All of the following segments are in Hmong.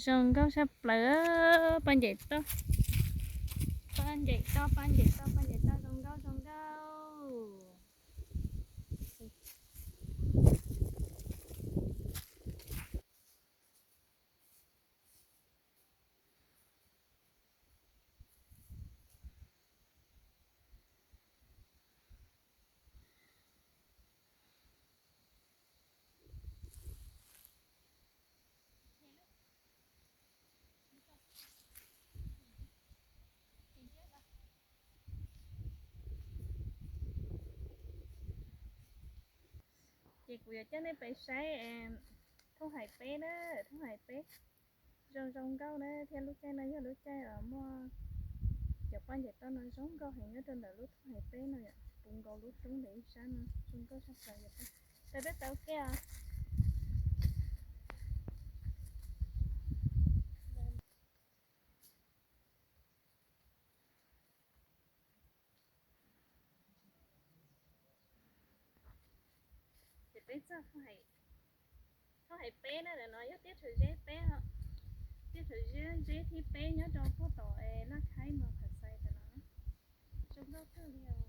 Zoo nkauj saj plaws, paj ncaim toj, paj ncaim toj, paj ncaim toj, paj ncaim toj, zoo nkauj, zoo nkauj. Ces kuv yuav coj nej pais saib thooj hais peb na, thooj hais peb zoo zoo nkauj na, thiab lub caij no yog lub caij uas muaj cov paj ncaim toj no zoo nkauj heev nyob rau ntawm lub thooj hais peb no yom, puv nkaus lub roob ntawm ib sab no zoo nkauj saj plaws yom. Tau peb tau ke os. Ces peb txog thooj hais peb na, ntawm no yog teb chaws zeb peb, teb chaws zeb thib peb nyob rau puag tom Laj Khaib Mas Phas Xais ntawm no, zoo nkauj kawg li os.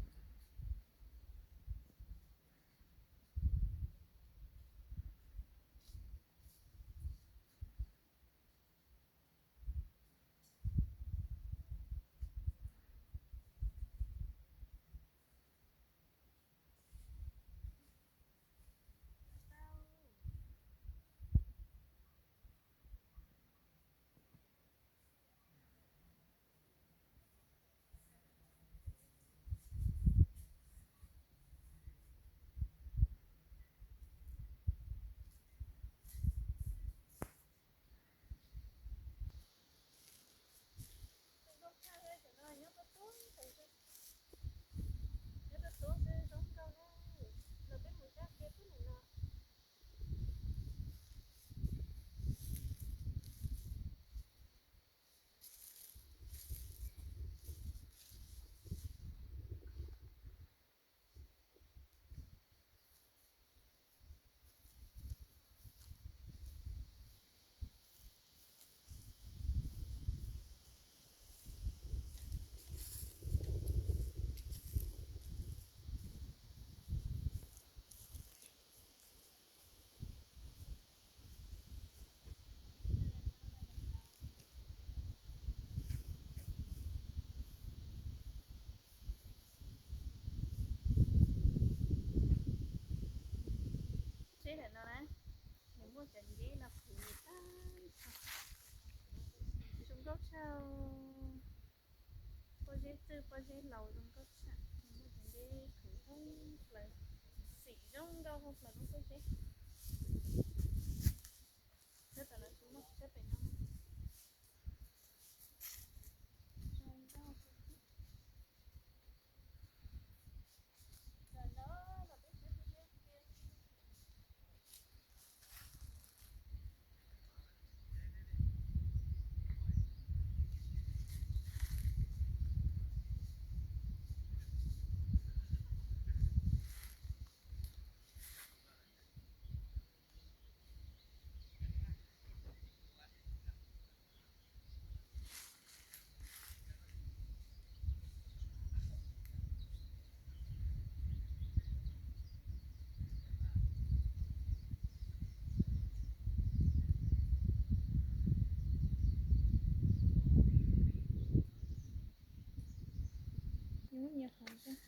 Nyob rau tub xwb zoo nkauj na, los peb mus sab ke pub nim no. Seb ntawm no na, nws muaj cov nceb no qhwv tag, zoo nkauj tshaj. Pob zeb txwj pob zeb laus zoo nkauj tshaj, nws muaj cov nceb qhwv hauv plaws, xim zoo nkauj hauv plaws lub pob zeb. Nyob tom no tsis muaj, saib pem no. Nws muaj nyias qhov ntag.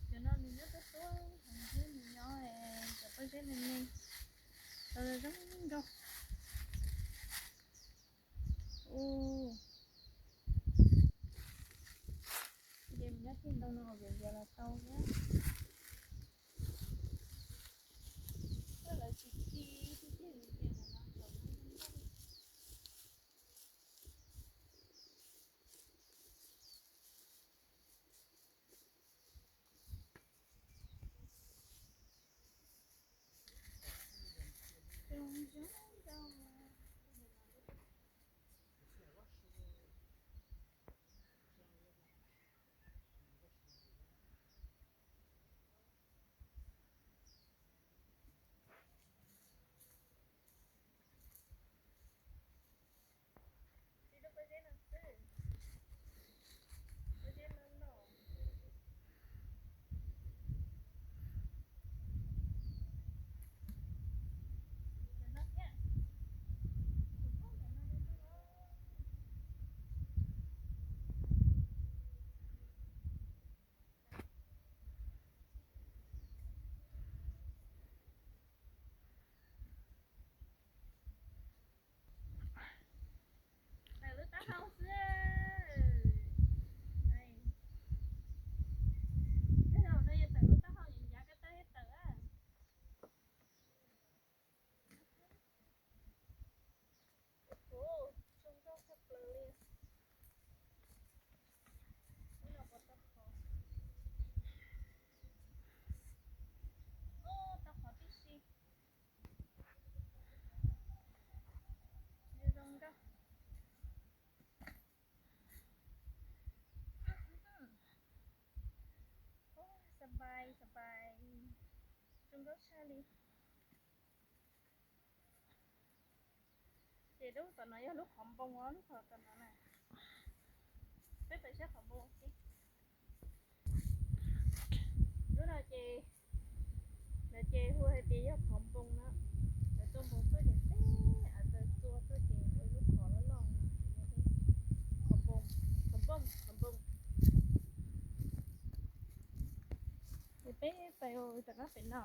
Cov no nws nyob tuab tuab, nws nyob, cov pob zeb me me, tau zoo nkauj. Ua, ces nyob tij ntoo no viav vias los tau thiab. Lawv tsis ci, tij tij viav vias no, tau zoo nkauj. Ces lub tom no yog lub qhov npoo, lub qhov tom no na. Peb pais saib qhov npoo. Lub no ces, lawv ces hu hais tias yog qhov npoo na. Lawv tua npoo tuaj ces peb a taw tua tuaj ces ua lub qhov loj loj. Qhov npoo, qhov npoo, qhov npoo. Ces peb pais rov qab pem no.